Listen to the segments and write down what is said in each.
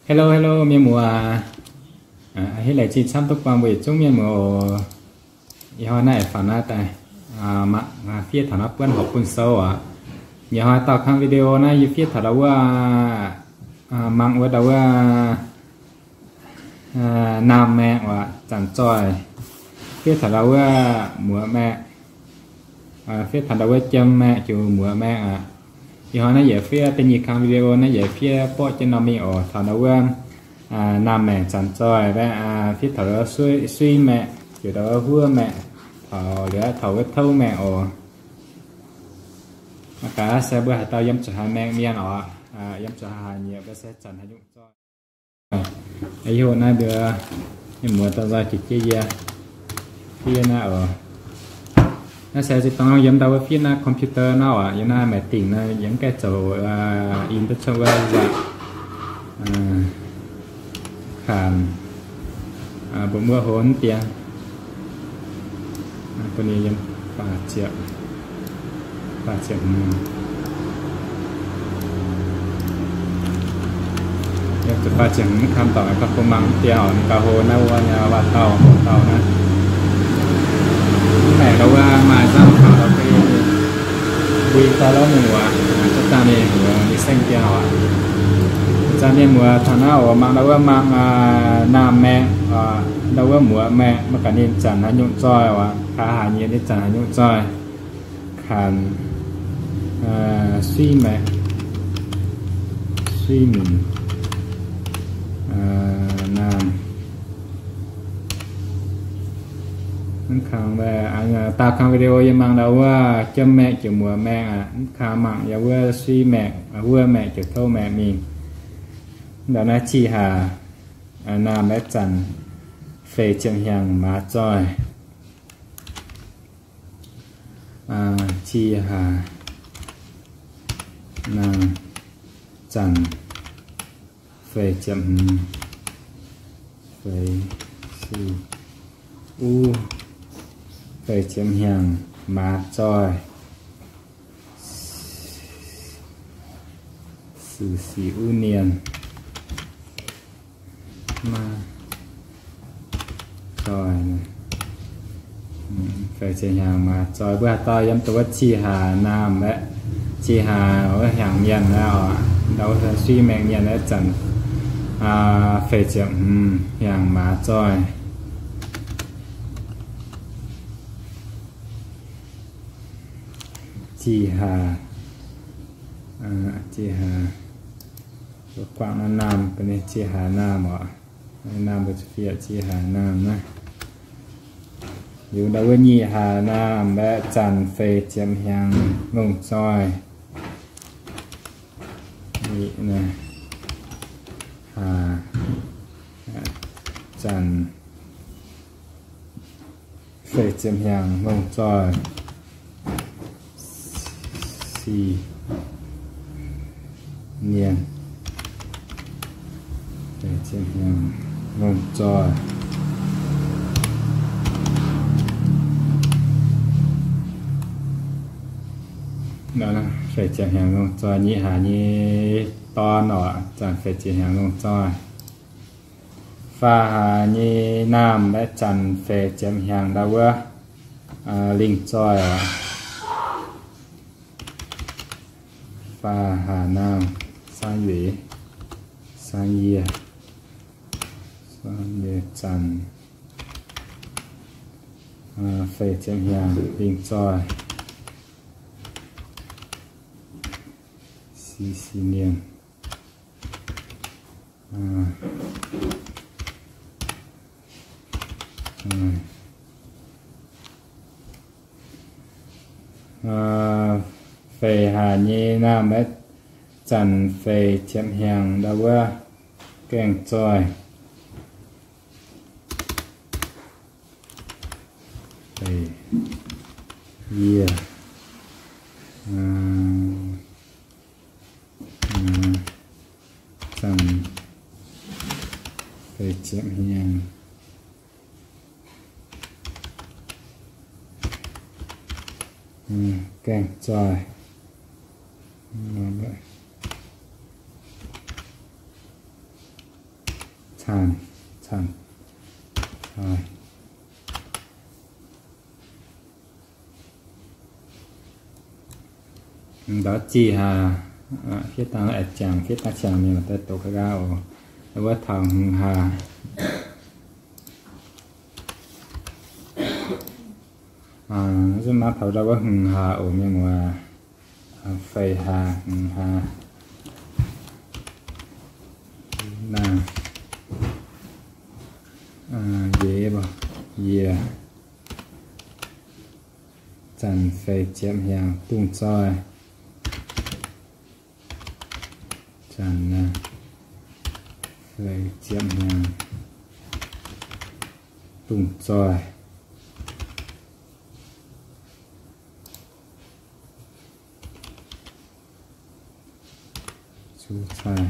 Hello, hello, mienh muoz. Aa, a'hneiv laengz zingh camv duqv buangh mbuo yietc zungv mienh muoz oc. Ih hnoi naaiv fangx naaiv daaih, aa, mangc, aa, fiev taux naaiv buonv horpc bun sou oc. Ih hnoi daauh kang video naaiv yie fiev taux ndau wuov, aa, mangc wuov ndau wuov, aa, naamh maengh oc, zanc zoih. Fiev taux ndau wuov muoz maengh, aa, fiev taux ndau wuov jiem maengh, ziouc muoz maengh aqv. Ih hnoi naaiv yaac fiev da'nyeic kang video naaiv yaac fiev borqv jienv norm mingh oc, taux ndau wuov, aa, naamh maengh zanc zoih, aa, fiev taux ndau wuov suiv, suiv maengh, ziouc ndau wuov huov maengh, taux liuz taux wuov touv maengh oc. Mangc gaax se mbuo haaix dauh yiem zuqc haaix maengh mienh oc, aa, yiem zuqc haaix haaix nyieqc mbuo se zanc haaix nyungc zoih. Aa, yie hoqc naaiv mbuo mienh muoz dorh nzoih jiex jienv yie fiev naaiv oc. Naaiv se zinh dorngx yiem ndau wuov fiev naaiv computer nor oc, yiem naaiv maaih dingc naaiv yie mv gaengh zoux, aa, in duqv cuotv wuov nzangc, aa, kanh, aa, mbuo muoqv hlo mv dien. Aa, bun ninh yiem faah ziepc, faah ziepc hmz. Yiem zuqc faah ziepc hmz kamv dorngc, gauh bun mangc mv dien oc, ninh gauh hlo naaiv wuov nyei waac-dauh, waac-dauh naaiv. Mv maengc ndau wuov maaih nzangv kaux ndau wuov mbui daaih lorqc mienh muoz, cuotv dangh ninh muoz ninh seng dien oc. Zanc mienh muoz taux naaiv oc, mangc ndau wuov mangc, aa, naamh maengh, aa, ndau wuov muoz maengh, mangc gaax ninh zanc haaix nyungc zoih oc, kaaix haaix nyieqc ninh zanc haaix nyungc zoih. Kanh, aa, suiv maengh, suiv minc, aa, naamh. Mv kang, aa, daauh kang video yie mangc ndau wuov jiem maengh ziouc muoz maengh aqv. Mv kang mangc yaac wuov suiv maengh, aa, huov maengh ziouc touv maengh mingh. Ndau naaiv qih haac, aa, naamh maiv zanc feix ziepc hnyangx maaz zoih. Aa, qih haac, naamh, zanc, feix ziepc hmz, feix, siou, uv, feix ziepc hnyangx maaz zoih, sic, sic uv nienh. Maaz zoih, feix ziepc hnyangx maaz zoih. Mbuo haaix dauh yiem dongh wuov qih haac naamh aeqv, qih haac wuov hnyangx mienh aeqv oc, ndau wuov suiv maengh mienh aeqv, zanc, aa, feix ziepc hmz hnyangx maaz zoih. Qih haac, aa, qih haac, mbuo guangc naaiv naamh, bun ninh qih haac naamh oc. Naaiv naamh mbuo fiev qih haac naamh naaiv. Liuz ndau wuov nyic haac naamh aeqv, zanc feix ziepc hnyangx longc zoih. Nyic naaiv, haac, zanc feix ziepc hnyangx longc zoih. Sic, nienh, feix ziepc hnyangx longc zoih. Feix ziepc hnyangx longc zoih, nyic haac nyei dorn oc, zanc feix ziepc hnyangx longc zoih. Faah haac nyei naamh aeqv, zanc feix ziepc hnyangx ndau wuov, aa, lingh zoih oc. Faah haac naamh, 三月, 三月, 三月 zanc, aa, feix ziepc hnyangx lingh zoih. Sic, sic nienh. Feix haac nyei naamh aeqv, zanc feix ziepc hnyangx ndau wuov gaengh zoih. Feix, yie, zanc feix ziepc hnyangx gaengh zoih. Canh, canh, canh. Ndau zih hlaax, fiev dangh aengx jangx, fiev dangh qangx mingh daaih doqc ga'nqaang oc. Wuov taux hmz hlaax. Zuqc naaiv taux ndau wuov hmz hlaax oc mienh muoz. Feix hlaax, hmz hlaax. Naaiv, yie, yie, zanc feix ziepc hnyangx dungz zoih. Zanc naaiv feix ziepc hnyangx dungz zoih. Zuqc cai.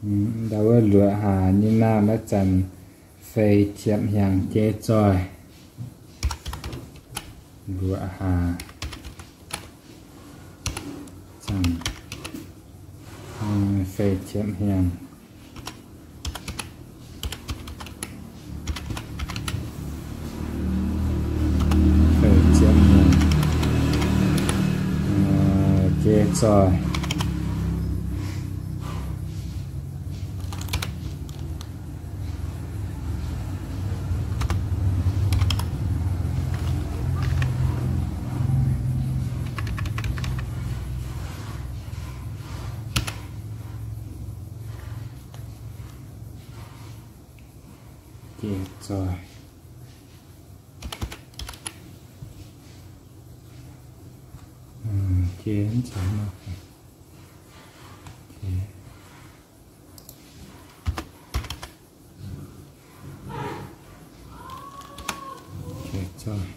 Ndau wuov luoqc hlaax nyei naamh naaiv zanc feix ziepc hnyangx jei zoih. Luoqc hlaax zanc feix ziepc hnyangx. Feix ziepc hnyangx jei zoih. Jei zoih. Jei zoih. Jei zoih.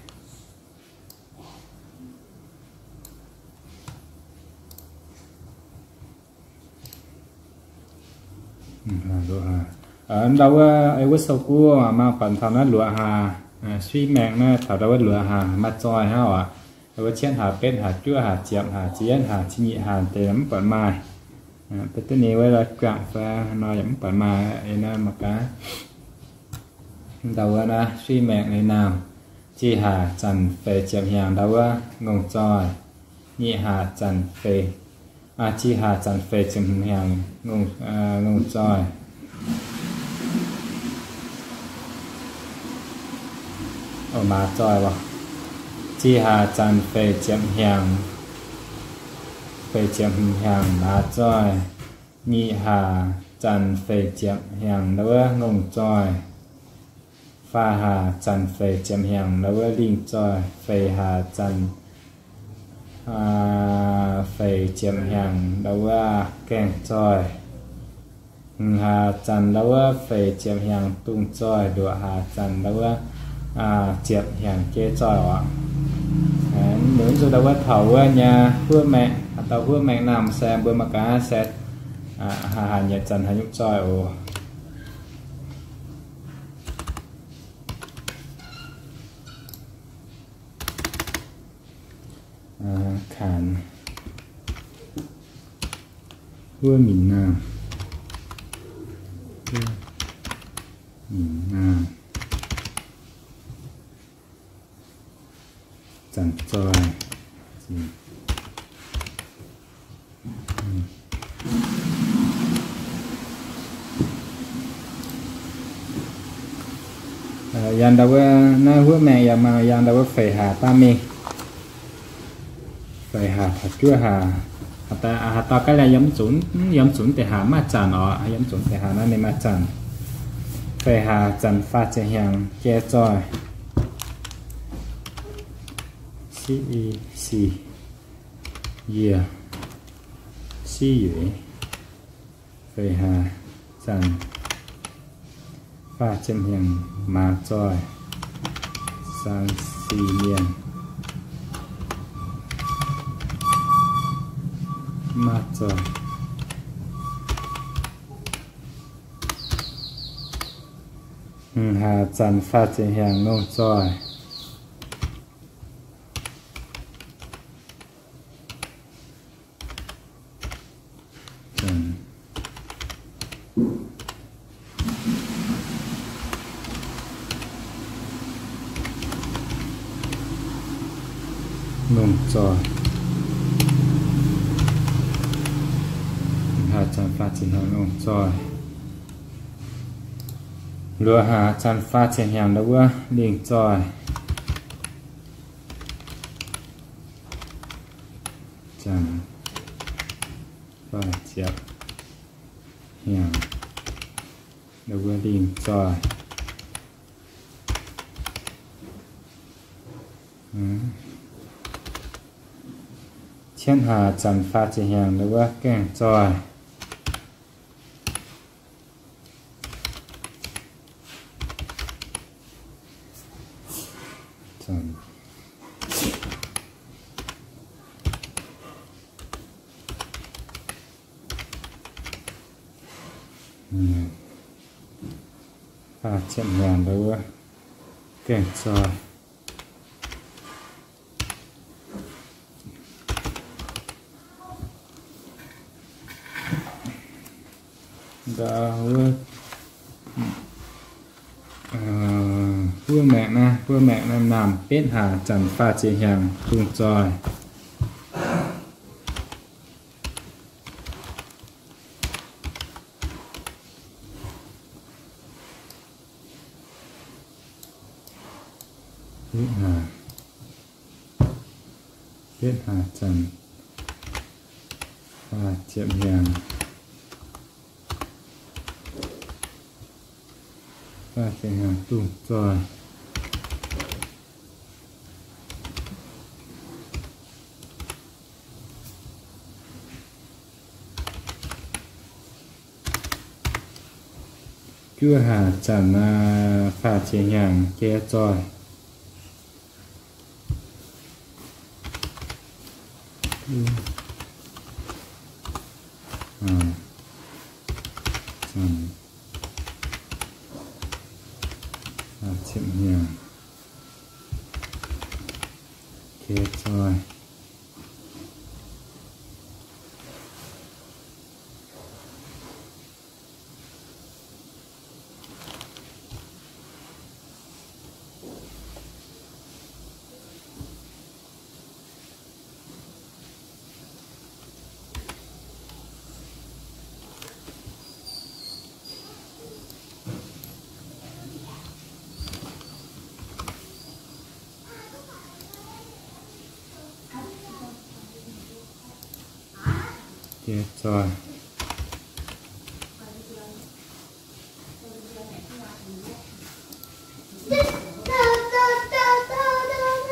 Ndau wuov, wuov sou guv maaih buatc taux naaiv luoqc hlaax, suiv maengh naaiv taux ndau wuov luoqc hlaax maaih zoih hnangv oc. Wuov cietv hlaax, betv hlaax, juov hlaax, ziepc hlaax, ziepc yietv hlaax, ziepc nyeic hlaax deix mv buatc maaih. Betv duqv ninh wuov guangc fai nor yaac mv buatc maaih. Naaiv mangc gaax. Ndau wuov naaiv suiv maengh nyei naamh, zih hlaax zanc feix ziepc hnyangx ndau wuov ngongh zoih. Nyeic hlaax zanc feix, zih hlaax zanc feix ziepc hmz hnyangx ngongh zoih. Maaz zoih oc. Zih hlaax zanc feix ziepc hnyangx, feix ziepc hmz hnyangx maaz zoih. Nyeic hlaax zanc feix ziepc hnyangx ndau wuov ngongh zoih. Faam hlaax zanc feix ziepc hnyangx ndau wuov lingh zoih. Feix hlaax zanc feix ziepc hnyangx ndau wuov gaengh zoih. Hmz hlaax zanc ndau wuov feix ziepc hnyangx dungz zoih. Luoqc hlaax zanc ndau wuov ziepc hnyangx jeiv zoih oc. Mv nzunc ndau wuov taux wuov nyei huov maengh, haaix dauh huov maengh naamh se mbuo mangc gaax se haaix haaix nyei zanc haaix nyungc zoih oc. Kaanx, huov minc naamh, minc naamh, zanc zoih. Yangh ndau wuov naaiv huov maengh yaac maaih yangh ndau wuov feix hlaax daaih mingh. Feix hlaax taux juov hlaax. Haaix dauh gaav laih yiem zunc, yiem zunc deix hlaax maaih zanc oc, yiem zunc deix hlaax naaiv ninh maaih zanc. Feix hlaax zanc faah ziepc hnyangx jai zoih. Siqv i, siqv yie, siqv yueiz. Feix hlaax zanc faah ziepc hnyangx maaz zoih. Saang si mienh maiv zoih. Hmz hlaax zanc faah ziepc hnyangx lungh zoih. Lungh zoih. Hmz hlaax zanc faah ziepc hnyangx lungh zoih. Luoqc hlaax zanc faah ziepc hnyangx ndau wuov lingh zoih. Zanc faah ziepc hnyangx ndau wuov lingh zoih. Cietv hlaax zanc faah ziepc hnyangx ndau wuov gaengh zoih. Faah ziepc hnyangx ndau wuov gaengh zoih. Ndau wuov, wuov maengc naaiv, wuov maengc naaiv naamh betv hlaax zanc faah ziepc hnyangx lungh zoih. Betv hlaax, betv hlaax zanc faah ziepc hnyangx, faah ziepc hnyangx lungh zoih. Juov hlaax zanc faah ziepc hnyangx jiex zoih. Zanc faah ziepc hnyangx jiex zoih. Jiex zoih.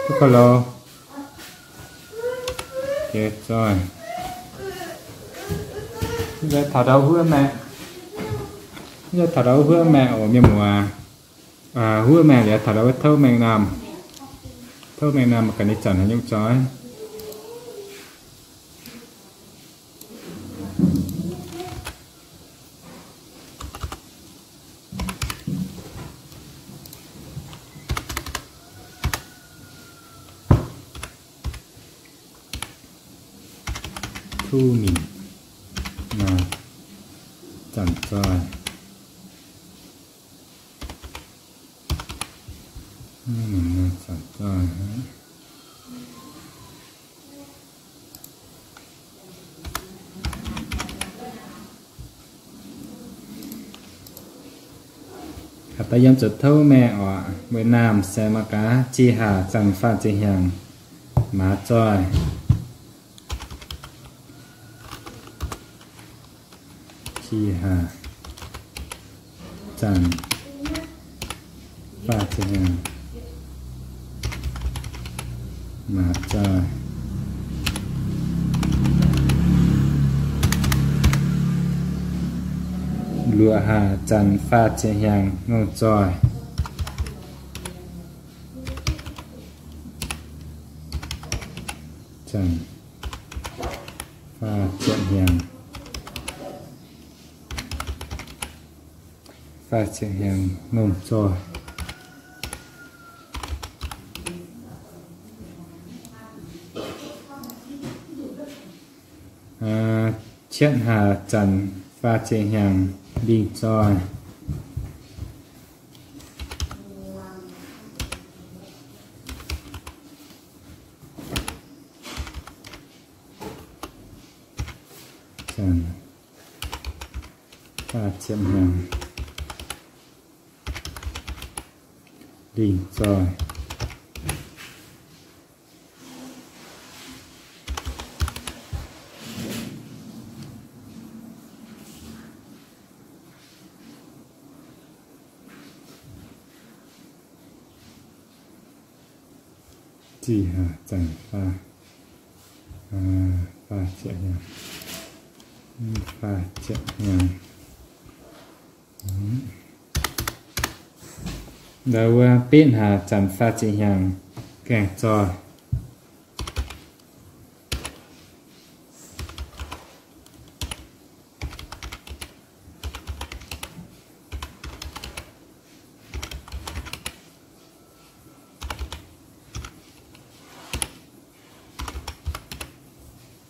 Duqv gauh lorz. Jiex zoih. Taux ndau wuov maengc, taux ndau wuov maengc oc mienh muoz. Wuov maengc liuz taux ndau wuov touv maengc naamh. Touv maengc naamh gaax ninh zanc haaix nyungc zoih. Tuv mingh naaiv zanc zoih. Mingh naaiv zanc zoih. Haaix dauh yiem zuqc touv maengh oc, weic naamh se mangc gaax, zih hlaax zanc faah ziepc hnyangx maaz zoih. Zih hlaax zanc faah ziepc hnyangx maaz zoih. Luoqc hlaax zanc faah ziepc hnyangx ngongh zoih. Zanc faah ziepc hnyangx. Faah ziepc hnyangx lingh zoih. Cietv hlaax zanc faah ziepc hnyangx lingh zoih. Zanc faah ziepc hnyangx lingh zoih. Zih hlaax zanc faah, faah ziepc hnyangx, faah ziepc hnyangx. Ndau wuov betv hlaax zanc faah ziepc hnyangx gaengh zoih.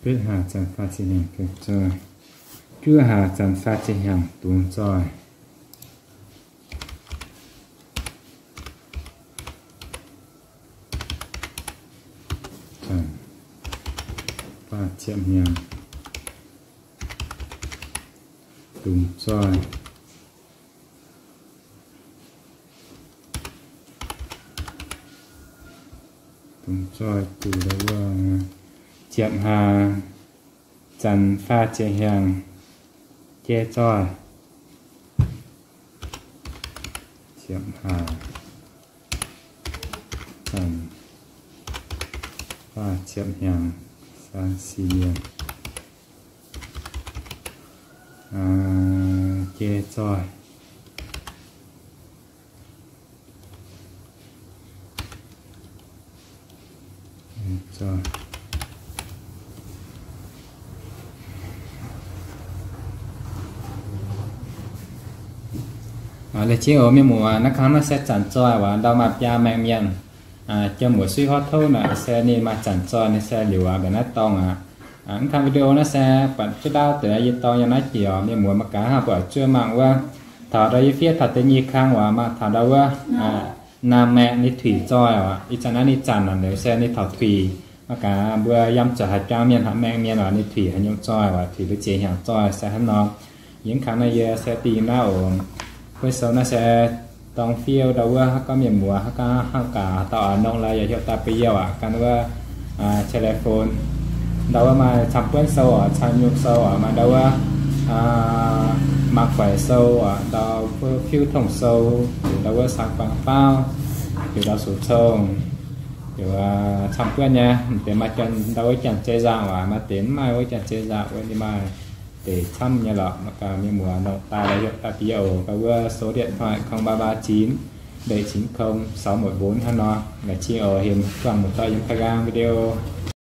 Betv hlaax zanc faah ziepc hnyangx gaengh zoih. Juov hlaax zanc faah ziepc hnyangx dungx zoih. Zanc faah ziepc hnyangx dungx zoih. Dungx zoih zuqc wuov ziepc hlaax zanc faah ziepc hnyangx jai zoih. Ziepc hlaax zanc faah ziepc hnyangx, สามสี่ mienh jai zoih. Liuz jiex oc mienh muoz, naaiv kangv naaiv se zanc zoih waac ndau maaih biaa maengc mienh. Jiem muoc suiv huov touv naaic se ninh maaih zanc zoih ninh se liuz aqv, mbenc naaiv dorngx aqv. Mv kangv video naaiv se buatc jienv ndaauv deix yie dorngx yiem naaiv jiex oc mienh muoz, mangc gaax hnangv buatc zuov mangc wuov. Taux ndau yie fiev taux deix nyei kang waac maaih taux ndau wuov naamh maengc ninh tuic zoih waac, ih zanc naaiv ninh zanc naaic se ninh taux tuic. Mangc gaax mbuo yiem zuqc haaix jangv mienh, haaix maengc mienh waac ninh tuic haaix nyungc zoih waac, tuic mbuo ziex hnyangx zoih se hnangv nor. Yie mv kangv naaiv yie se dingh naaiv oc. Buonv sou naaiv se dorng fiou ndau wuov, haaix gorngv mienh muoz haaix gorngv hnangv gaax dauh oix nongh laaix yaac heuc daaih bun yie waac gan wuov telephone. Ndau wuov maaih camv buonv sou oc, camv nyungc sou oc, maaih ndau wuov mangc guaix sou oc, ndau wuov fiuv tongh sou, heuc ndau wuov sang guang faauv, heuc ndau sux cong, heuc camv buonv nyei. Deix maaih ndau wuov janx-zei nzaangc waac, maaih deix mv maaih wuov janx-zei nzaangc wuov, ninh maaih deix camv nyei lorqc. Mangc gaax mienh muoz nongh daaih laaix heuc daaih bun yie oc, gan wuov số điện thoại không ba ba chín bảy chín không sáu một bốn hnangv nor. Laengz zingh oc, hemx buangh muoz-doic yiem ga'nqaang video.